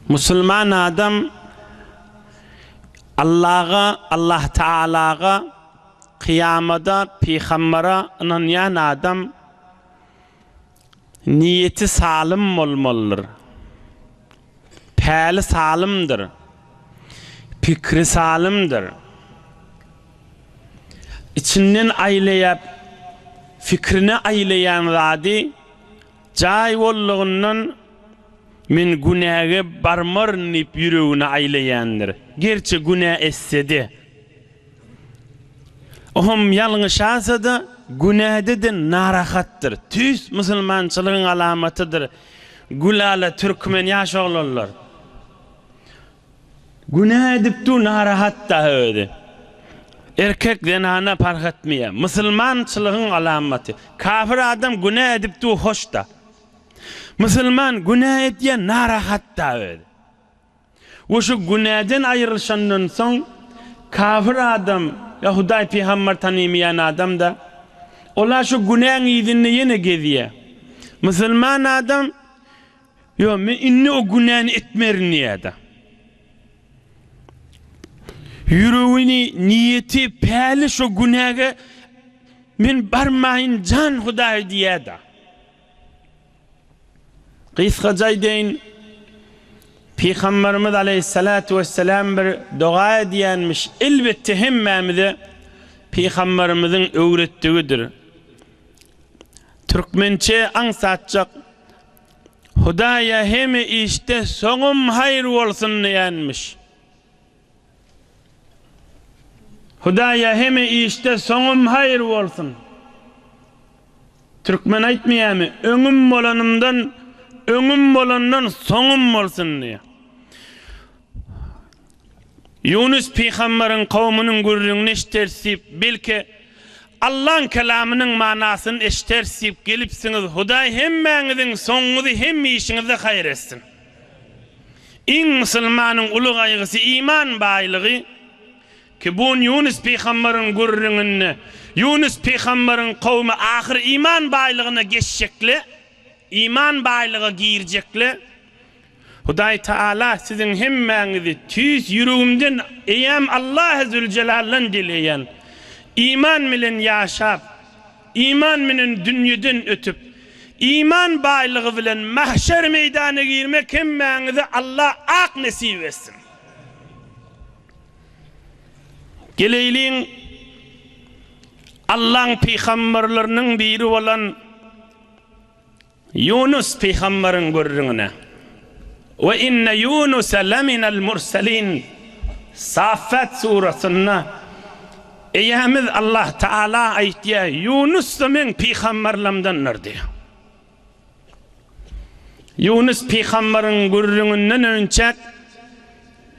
Musulman adam Allaha, Allah Taalaga, kyýamada, pygambere ynanýan adam niýeti salym bolmalydyr. Päli salymdyr. Pikri salymdyr. Içinden aýlaýap, fikrine aýlaýan zady jaý boldugyndan men günäge barmaryn diýip ýüregine aýlaýandyr. Gerçi günä etse-de. Ohm ýalňyşasa-da, günäde-de narahatdyr. Tüýs musulmançylygyň alamatydyr. Gülala türkmen ýaş oglanlar. Günä edip dur narahat-da özi. Erkek zenana parh etmeýär. Musulmançylygyň alamaty. Kafir adam günä edip dur hoş-da. Musulman günä edýär narahat-da özi. We şu günäden aýrylyşandan soň kafir adam ýa Hudaý pygamber tanymaýan adam-da ola şu günäň yzynda ýene gezýär. Musulman adam Ýok, men indi o günäni etmerin diýýär-de. Ýüregini, niýeti, päli şo günäge men barmaýyn jan Hudaý diýýär-de. Gysgaça aýdaýyn, Pygamberimiz aleýhissalatu wessalam bir doga edýänmiş, elbetde hemmämize Pygamberimiziň öwretdigidir. Türkmençe aňsatjak Hudaýa heme işde soňum haýyr bolsun diýenmiş. Hudaýa heme işde soňum haýyr bolsun. Türkmen aýtmaýamy, öňüm bolanymdan, öňüm bolandan soňum bolsun diýýär. Ýunus pygambaryň kowumynyň gürrüňini eşderis diýip, belki, Allaň kelamynyň manasyny eşderis diýip gelipsiňiz, Hudaý hemmäňiziň soňuňyzy hemme işiňizde haýyr etsin. Iň musulmanyň uly gaýgysy iman baýlygy, ki bun Ýunus pygambaryň gürrüňinde, Ýunus pygambaryň kowumy ahyr iman baýlygyna geçjekle, iman baýlyga girjekle, Hudaý Taala siziň hemmäňizi tüýs ýüregimden Eýäm Allahy Züljelaldan dileýän, iman bilen ýaşap, iman bilen dünýeden ötüp, iman baýlygy bilen mahşer meýdana girmek hemmäňize Alla ak nesip etsin. Geleýliň Allaň pygamberleriniň biri bolan Ýunus pygambaryň gürrüňine, We inne Ýunuse leminel murselin, Saffat surasynda Eýämiz Allah Taala aýtýar, Ýunus-da meň pygambarlamdandyr diýýär. Ýunus pygambaryň gürrüňinden önçäk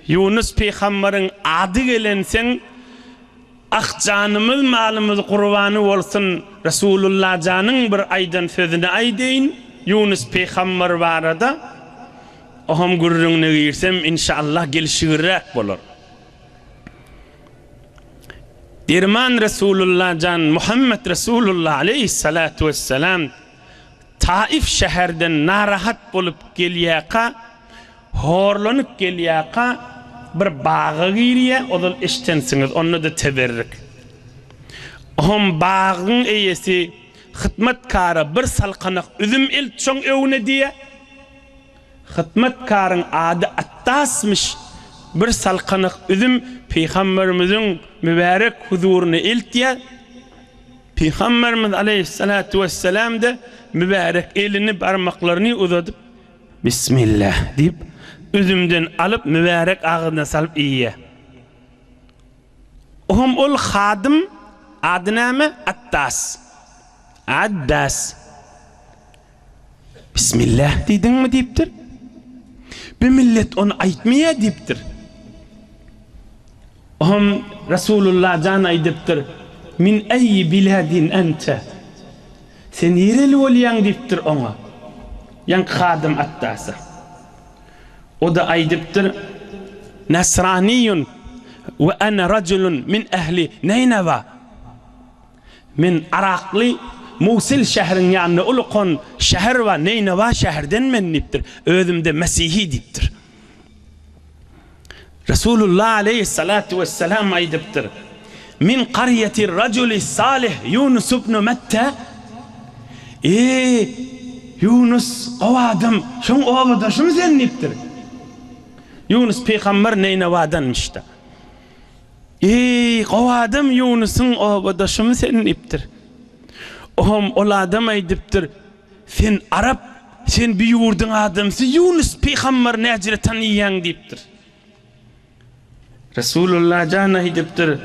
Ýunus pygambaryň ady gelenseň, Ah janymyz malymyz gurbany bolsun Resulullah janyň bir aýdan sözüni aýdaýyn Ýunus pygamber barada oham gürrüňine girsem inşallah gelşigirräk bolar. Derman Resulullah jan Muhammet Resulullah aleýhissalatu wessalam Taif şäherden narahat bolup gelýäka Horlanyp gelýärka bir baga girýär, ozal eşdensiňiz, onda-da teberrik. Ohm bagyň eýesi hytmatkara bir salkanak üzüm elt şoň öwüne diýýär. Hytmatkaryň ady Atdasmyş, bir salkanak üzüm pygamberimiziň mübärek huzuryna eltýär. Pygamberimiz aleýhissalatu wessalam-da mübärek elini, barmaklaryny uzadyp, Bismillah diýip, üzümden alyp, mübärek agzyna salyp iýýär. Ohm ol hadym, ady näme? Atdas. Addas. Bismillah diýdiňmi diýipdir. Bir millet ony aýtmaýar diýipdir. Ohm Resulullah jan aýdypdyr, Min eýi biladin ente? Sen nireli bolýaň diýipdir oňa. Ýaňky hadym Atdasa. O-da aýdypdyr, Nasraniýun we ene rajulun min ehli Neýnewa. Men Arakly Musil şäheriň ýanynda uly kon şäher bar, Neýnewa şäherden men diýipdir. Özüm-de mesihi diýipdir. Resulullah aleýhissalatu wessalam aýdypdyr, Min karýeti rajuli salih Ýunus ibn Metta, Eý, Ýunus, gowy adam, şoň obadaşymy sen diýipdir. Ýunus pygamber Neýnewadanmyş-da. Eý, gowy adam, Ýunusyň obadaşymy sen diýipdir. Oňam ol adam aýdypdyr, Sen arap, sen bi ýurduň adamsy Ýunus pygambary näjire tanyýaň diýipdir. Resulullah jan aýdypdyr,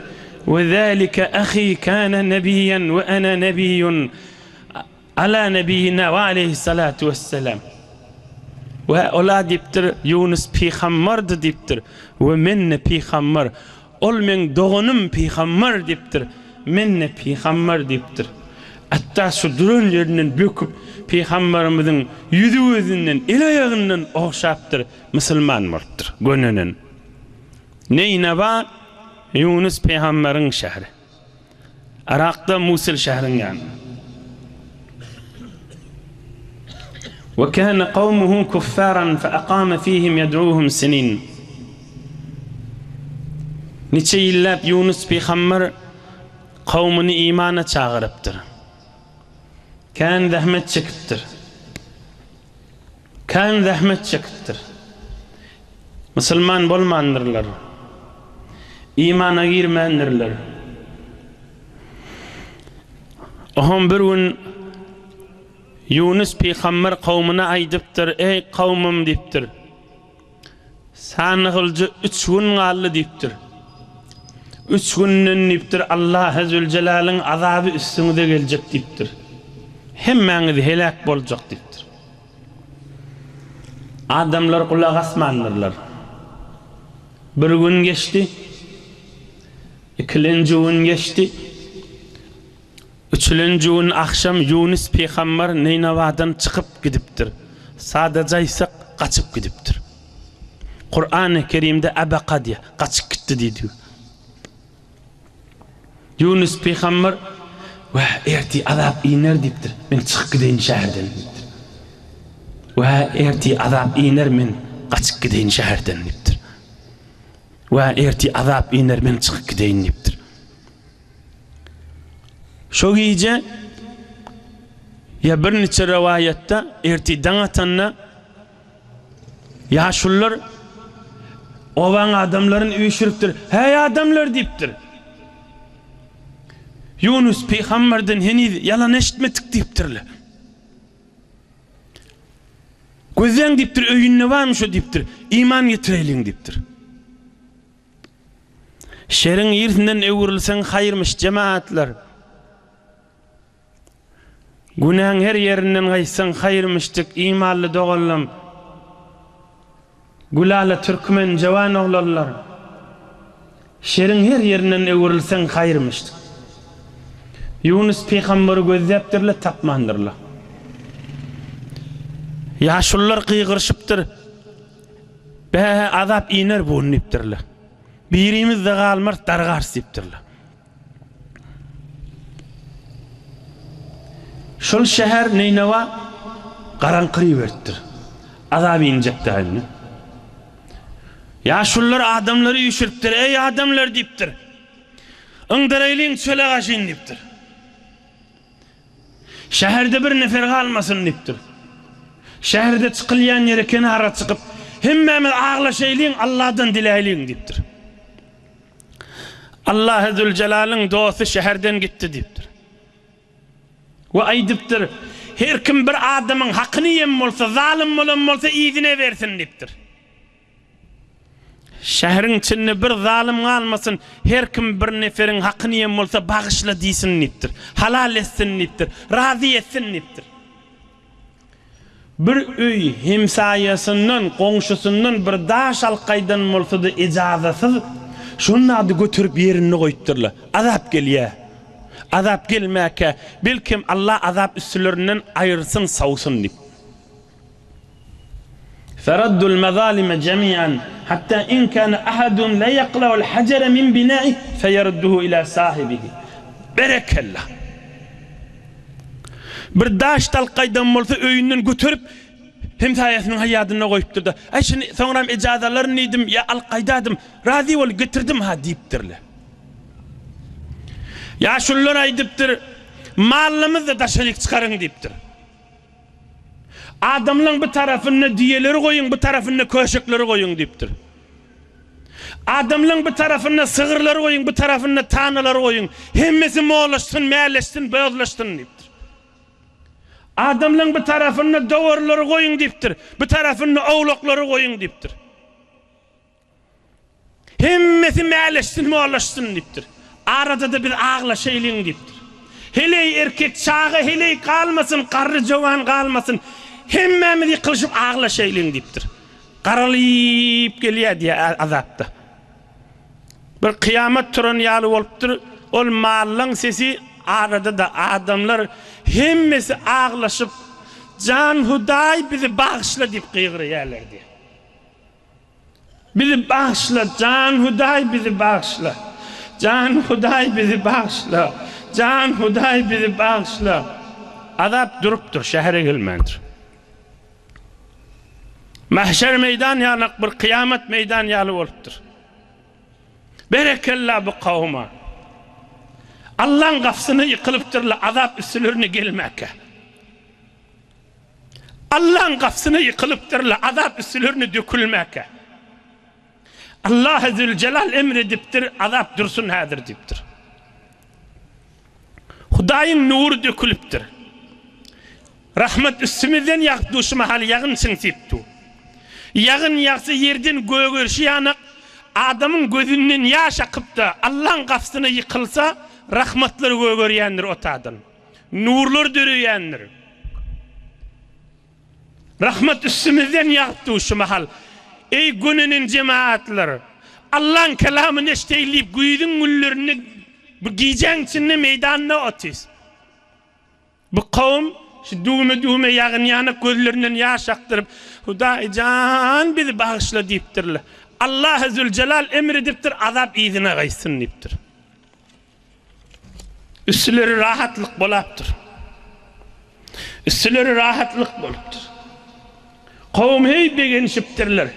We zalika ahi kana nebiýen we ana nebiýun ala nebiýina we aleýhissalatu wessalam. We ola diýipdir, Ýunus pygambardy diýipdir, we men-de pygambar. Ol meň doganym pygambar diýipdir, men-de pygambar diýipdir. Hatda şu duran ýerinden böküp, pygambarymyzyň ýüzi-gözünden, el-aýagyndan ogşapdyr, musulman bolupdyr, gönenen. Neýnewa Ýunus pygambaryň şäheri. Yrakda Musul şäheriň ýanynda. We kana kawmuhu kuffaran fe akame fihim yed'uhum sinin. Niçe ýyllap Ýunus pygamber kowmuny imana çagyrypdyr. Kän zähmet çekipdir. Kän zähmet çekipdir. Musulman bolmandyrlar. Imana girmändirler. Oňam bir gün Ýunus pygamber kowmuna aýdypdyr, Eý, kowmum diýipdir. Sanagylja üç gün galdy diýipdir. Üç günden diýipdir, Allahy Züljelalyň azaby üstüňize geljek diýipdir. Hemmäňiz heläk boljak diýipdir. Adamlar gulak asmandyrlar. Bir gün geçdi, ikilenji gün geçdi. Üçülenji gün agşam Ýunus pygamber Neýnawadan çykyp gidipdir. Sadaja aýtsak, gaçyp gidipdir. Kurany Kerimde Abaka diýýär, gaçyp gitdi diýdi. Ýunus pygamber, Wah, ertir azap iner diýipdir, men çykyp gideýin şäherden diýipdir. Wah, ertir azap iner, men gaçyp gideýin şäherden diýipdir. Wah, ertir azap iner, men çykyp gideýin diýipdir. Şo gije ýa birniçe rowaýatda ertir daň atanda ýaşulular obaň adamlaryny üýşüripdir. Häý adamlar diýipdir. Ýunus pygamberden heniz ýalan eşitmedik diýipdirler. Gözläň diýipdir, öýünde barmy şo diýipdir. Iman getireýliň diýipdir. Şeriň ýersinden öwrülseň haýyrmyş jemagatlar. Günäň her ýerinden gaýtsaň haýyrmyşdyk imanly doganlam. Gülala türkmen jawan oglanlar. Şeriň her ýerinden öwrülseň haýyrmyşdyk. Ýunus pygamberi gözläpdirler tapmandyrlar. Ýaşulular gygyryşypdyr. Bä-hä, azap iner bu gün diýipdirler. Birimiz-de galmarys, dargarys diýipdirler. Şol şäher Neýnewa garaňkyryberipdir. Azap injek däl indi. Ýaşulular adamlary üýşüripdir, Eý, adamlar diýipdir. Yňdyraýlyň çöle gaşyn diýipdir. Şäherde bir nefer galmasyn diýipdir. Şäherde çykylýan ýere kenara çykyp, hemmämiz aglaşaýlyň, Alladan diläýliň diýipdir. Allahy Züljelalyň dosty şäherden gitdi diýipdir. We aýdypdyr, Her kim bir adamyň hakyny iýen bolsa, zalym bolan bolsa yzyna bersin diýipdir. Şäheriň içinde bir zalym galmasyn, her kim bir neferiň hakyny iýen bolsa bagyşla diýsin diýipdir. Halal etsin diýipdir. Razy etsin diýipdir. Bir öý hemsaýasyndan, goňşusyndan bir daş alyp gaýdan bolsa-da ejazasyz, şonda-da göterip ýerinde goýupdyrlar. Azap gelýär. Azap gelmäkä, belkem Allah azap üstülerinden aýyrsyn, sawsyn diýip. Feraddul mezalime jemian hatta in kana ahadun la yaqla'ul hajara min bina'ihi feyerudduhu ila sahibihi. Berekella. Bir daş talkaýdan bolsa öýünden göterip. Hemsaýasynyň haýýadynda goýupdyr-da, Aý, şuny soňram ejaza alaryn diýdim, ýa alyp gaýdadym, razy bol, getirdim-ha diýipdirler. Ýaşulular aýdypdyr, Mallarymyzy-da daşaryk çykaryň diýipdir. Adamlaň bu tarapynda düýeleri goýuň, bu tarapynda köşekleri goýuň diýipdir. Adamlaň bu tarapynda sygyrlary goýuň, bu tarapynda tanalary goýuň. Hemmesi molaşsyn, mäleşsin, bozlaşsyn diýipdir. Adamlaň bu tarapynda dowarlary goýuň diýipdir, bu tarapynda owlaklary goýuň diýipdir. Hemmesi mäleşsin, molaşsyn diýipdir. Arada-da biz aglaşaýlyň diýipdir. Heleý erkek, çaga heleý galmasyn, garry jowan galmasyn. Hemmämiz ýykylyşyp aglaşaýlyň diýipdir. Garalyp gelýär diýýär azapda. Bir kyýamat turan ýaly bolupdyr. Ol mallaň sesi arada-da adamlar hemmesi aglaşyp, Jan Hudaý bizi bagyşla diýip gygyraýarlar diýýär. Bizi bagyşla, jan Hudaý bizi bagyşla. Jan Hudaý bizi bagyşla. Jan Hudaý bizi bagyşla. Azap durupdyr, şähere gelmändir. Mahşer meýdan ýanak bir kyýamat meýdan ýaly bolupdyr. Berekella bu kowuma. Allaň gapysyna ýykylypdyrlar, azap üstülerine gelmäkä. Allaň gapysyna ýykylypdyrlar, azap üstülerine dökülmäkä. Allahy Züljelal emr edipdir, azap dursun häzir diýipdir. Hudaýyň nury dökülipdir. Rahmat üstümizden ýagyp dur, şu mahal ýagyn çyňsyp dur. Ýagyn ýagsa ýerden gögerşi ýanak, adamyň gözünden ýaş akyp-da, Allaň gapysyna ýykylsa, rahmatlar gögerýändir o tadan. Nurlar döreýändir. Rahmat üstümizden ýagyp dur şu mahal. Eý gönenen jemagatlar! Allaň kelamyny eşdeýin diýip güýzüň günlerinde bu gijäň içinde meýdanda otyrys. Bu kowum şu düwme-düwme ýagyn ýanyk gözlerinden ýaş akdyryp, Hudaý jan bizi bagyşla diýipdirler. Allahy Züljelal emr edipdir, azap yzyna gaýtsyn diýipdir. Üstleri rahatlyk bolapdyr. Üstleri rahatlyk bolupdyr. Kowum heý begenişipdirler.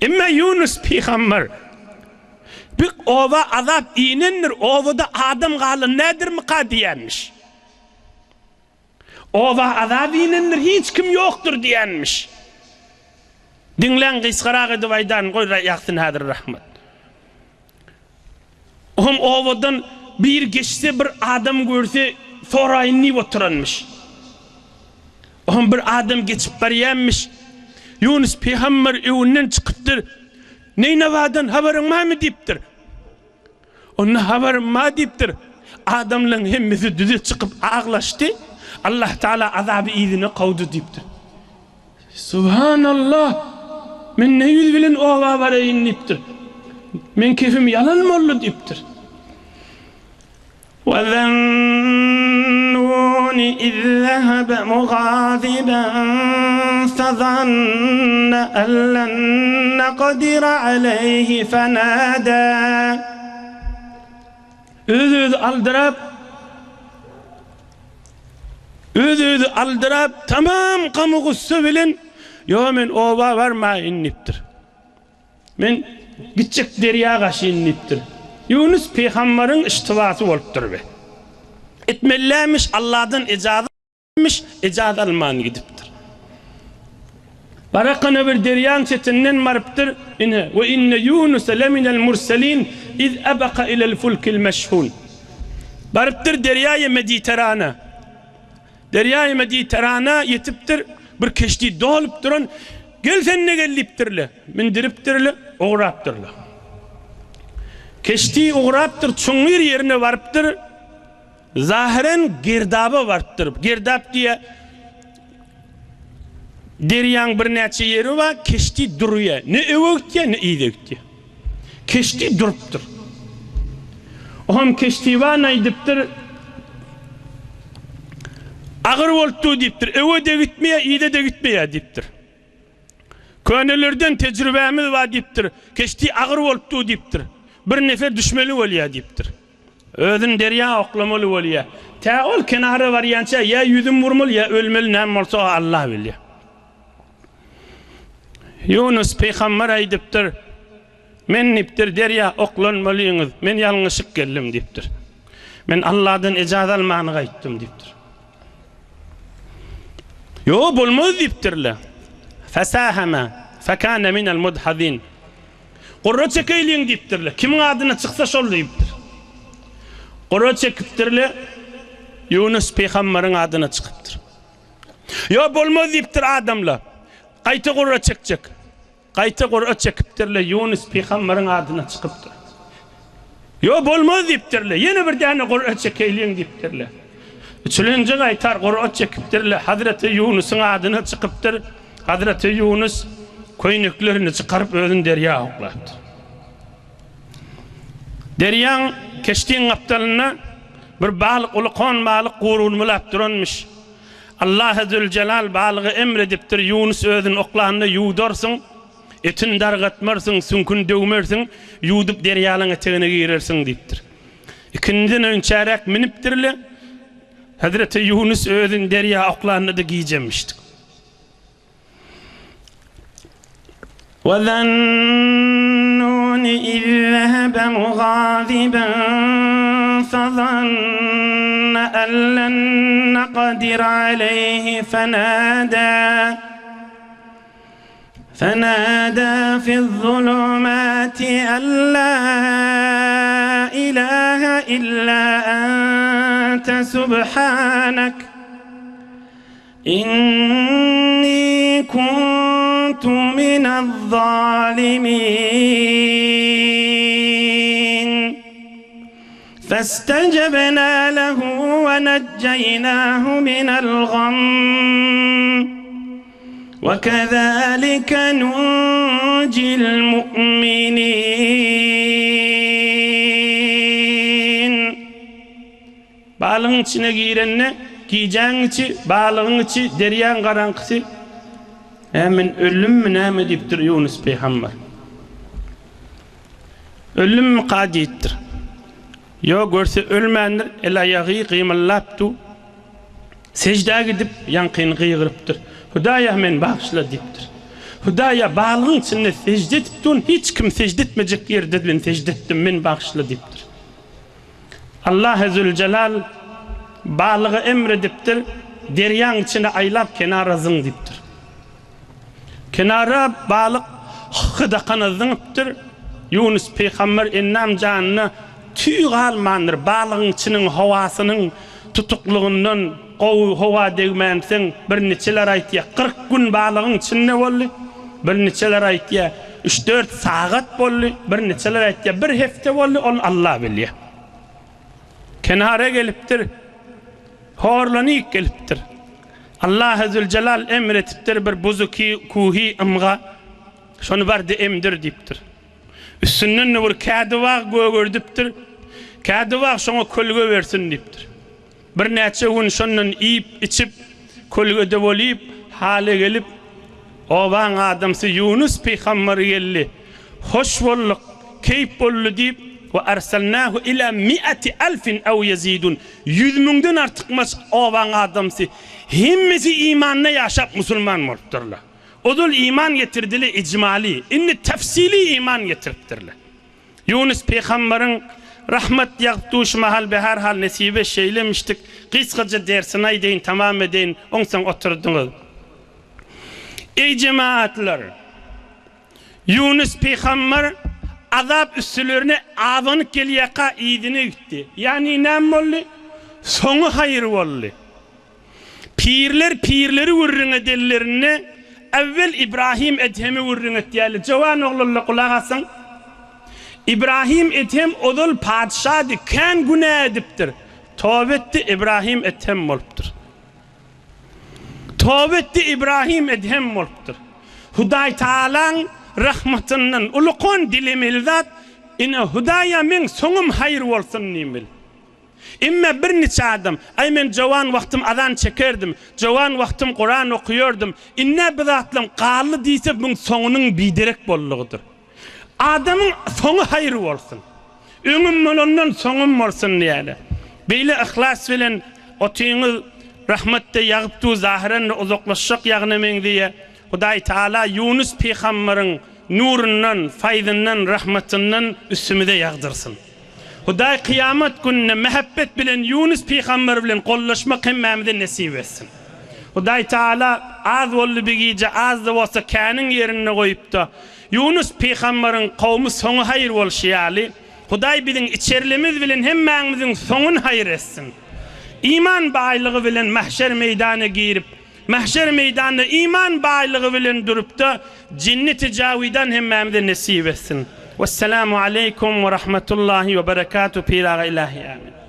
Emma Ýunus pygamber Bir oba azap inendir, obada adam galan nädirmika diýenmiş. Oba azap inendir, hiç kim ýokdur diýenmiş. Diňläň gysgarak edip aýdan, goý ýaksyn häzir rahmat. Ohm obadan bir geçse bir adam görse soraýyn diýip oturanmyş. Ohm bir adam geçip barýanmyş. Ýunus pygamber öwünden çykypdyr. Neýnawadan habaryň barmy diýipdir. Onda habarym bar diýipdir. Adamlaryň hemmesi düze çykyp aglaşdy. Allah Taala azaby yzyna kowdy diýipdir. Subhanallah! Men ne ýüz bilen oba baraýyn diýipdir. Meň kefim ýalan boldy diýipdir. وَذَنُّونِ اِذْ ذَهَبَ مُغَاضِبًا فَظَنَّ أَنْ لَنْ نَقْدِرَ عَلَيْهِ فَنَادَى Öz-özi aldyrap, öz-özi aldyrap, tamam gamy-gussa bilen, Ýo, men oba barmaýyn diýipdir. Men gitjek derýa gaşyn diýipdir. Ýunus pygambaryň iştibasy bolupdyr be. Etmelilämiş Alladan ejaza Miş, ejaz alman gidipdir. Barakana bir derýaň çetinden barypdyr, ine, We inne Ýunuse leminel murselin iz ebeka ilel fulkil meşhun. Barypdyr derýaýy Mediterana. Derýaýy Mediterana ýetipdir, bir keşdi dolup duran, Gel sen-de gel diýipdirler. Mündüripdirler, ugrapdyrlar. Keşdi ugrapdyr, çuňňur ýerine barypdyr. Zahyren gerdaba barypdyr. Gerdap diýýär, derýaň birnäçe ýeri bar, keşdi durýar. Ne öňe gitýär, ne yza gitýär. Keşdi durupdyr. Oňam keşdiban aýdypdyr, Agyr bolupdy diýipdir. Öňe-de gitmeýär, yza-da gitmeýär diýipdir. Könelerden tejribämiz bar diýipdir. Keşdi agyr bolupdy diýipdir. Bir nefer düşmeli bolýar diýipdir. Özüni derýa oklamaly bolýa. Tä ol kenara barýança ýa ýüzüm urmaly, ýa ölmeli, näme bolsa o Allah bilýär. Ýunus pygamber aýdypdyr, Men diýipdir, derýa oklanmalyňyz, men ýalňyşyp geldim diýipdir. Men Alladan ejaza almany gaýtdym diýipdir. Ýo, bolmaz diýipdirler. Fesahama fekane minel mudhazin. Gurra çekeýliň diýipdirler. Kimiň adyna çyksa şol diýipdir. Gurra çekipdirler. Ýunus pygamberiň adyna çykypdyr. Ýo, bolmaz diýipdir adamlar. Gaýta gurra çekjek. Gaýta gurra çekipdirler, Ýunus pygamberiň adyna çykypdyr. Ýo, bolmaz diýipdirler. Ýene bir däne gurra çekeýliň diýipdirler. Üçülenji gaýtar gurra çekipdirler, Hazreti Ýunusyň adyna çykypdyr. Hazreti Ýunus köýneklerini çykaryp özüni derýa oklapdyr. Derýaň keşdiň gapdalynda bir balyk ulkan balyk gurulmulap duranmyş. Allahy Züljelal balyga emr edipdir, Ýunus özüni oklanda ýuwdarsyň, etini dargatmarsyň, süňküni döwmersiň, ýuwdup derýalaň etegine girersiň diýipdir. Ikindiden öňçäräk münüpdirle, Hezreti Ýunus özüni derýa oklanda-da gijemişdi. وَذَا-النُّونِ إِذ ذَهَبَ مُغَاضِبًا فَظَنَّ أَن لَّن نَّقْدِرَ عَلَيْهِ فَنَادَىٰ فَنَادَىٰ فِي الظُّلُمَاتِ أَن لَّا إِلَٰهَ إِلَّا أَنتَ سُبْحَانَكَ Inni kuntu minez-zalimin. Festecebna lehu ve necceynâhu minel-gamm. Ve kezâlike nuncil mu'minin. Balygyň içine girende, gijäň içi, balygyň içi, derýaň garaňkysy, Hä, men öldümmi näme diýipdir Ýunus pygamber. Öldümmika diýipdir. Ýok, görse ölmändir, el-aýagy gymyldap dur. Seždä gidip, ýaňkyny gygyrypdyr. Hudaýa, meni bagyşla diýipdir. Hudaýa, balygyň içinde sežde edip durun, hiç kim sežde etmejek ýerde men sežde etdim, meni bagyşla diýipdir. Allahy Züljelal balyga emr edipdir, Derýaň içine aýlap kenara zyň diýipdir. Kenara balyk hykydakana zyňypdyr. Ýunus pygamber ennam janyna tüý galmandyr, balygyň içiniň howasynyň tutuklygyndan gowy howa degmänsoň, birniçeler aýtýar, 40 gün balygyň içinde boldy, birniçeler aýtýar, Üç-dört sagat boldy, birniçeler aýtýar, bir hepde boldy, ony Alla bilýär. Kenara gelipdir, horlanyp gelipdir. Allahy Züljelal emr etipdir, bir buzuky kuhy ymga, şony bar-da emdir diýipdir. Üstünden-de bir kädibag gögerdipdir, kädibag şoňa kölge bersin diýipdir. Birnäçe gün şondan iýip, içip, kölgede bolyp, hale gelip, obaň adamsy Ýunus pygamber geldi. Hoş bolduk, keýp boldy diýip, we arsalnahu ila mi'ati alfin aw ýezidun, ýüz müňden artykmaç obaň adamsy, hemmesi imanda ýaşap musulman bolupdyrlar. Ozal iman getirdiler ijmaly, indi tefsili iman getiripdirler. Ýunus pygamberiň rahmat ýagyp duşy mahal behar hal nesibe şeýlemişdik, gysgaja dersini aýdaýyn tamam edeýin, oňsoň oturdyňyz. Eý jemagatlar! Ýunus pygamber azap üstülerine abanyp gelýärka yzyna gitdi. Ýagny näme boldy? Soňy haýyr boldy. Pirler pirleri gürrüň edenlerinde äwwel Ibrahim Edhemi gürrüň etýärler. Jowan oglanlar gulak asyň. Ibrahim Edhem ozal patyşady, kän günä edipdir. Toba etdi, Ibrahim Edhem bolupdyr. Toba etdi, Ibrahim Edhem bolupdyr. Hudaý Tagalaň rahmatyndan ulkan dilemeli zat, ine Hudaýa meň soňum haýyr bolsun diýmeli. Emme bir niçe adam, Aý men jowan wagtym azan çekerdim, jowan wagtym Kuran okuýardym, indä bu zatlam galdy diýse buň soňunyň biderek boldugydyr. Adamyň soňy haýyr bolsun. Öňüm bolandan soňum bolsun diýýärler. Beýle yhlas bilen otyňyz rahmat deý ýagyp dur, zahyran-da uzaklaşjak ýagyna meňzeýär. Hudaý Taala Ýunus pygambaryň nurundan, faýzyndan, rahmatyndan üstümize ýagdyrsyn. Hudaý kyýamat gününde mähebbet bilen Ýunus pygamber bilen gollaşmak hemmämize nesip etsin. Hudaý Taala az boldy bir gije az-da bolsa käniň ýerinde goýupda, Ýunus pygambaryň kowmy soňy haýyr bolşy ýaly, Hudaý biziň içerlimiz bilen hemmäňmiziň soňuny haýyr etsin. Iman baýlygy bilen mahşer meýdana girip, Mahşer meýdanda iman baýlygy bilen durupda Jenneti jawidan hemmämize nesip etsin. Wessalamu aleýkum we rahmetullahi we berekatuh Pir aga ilahi amin.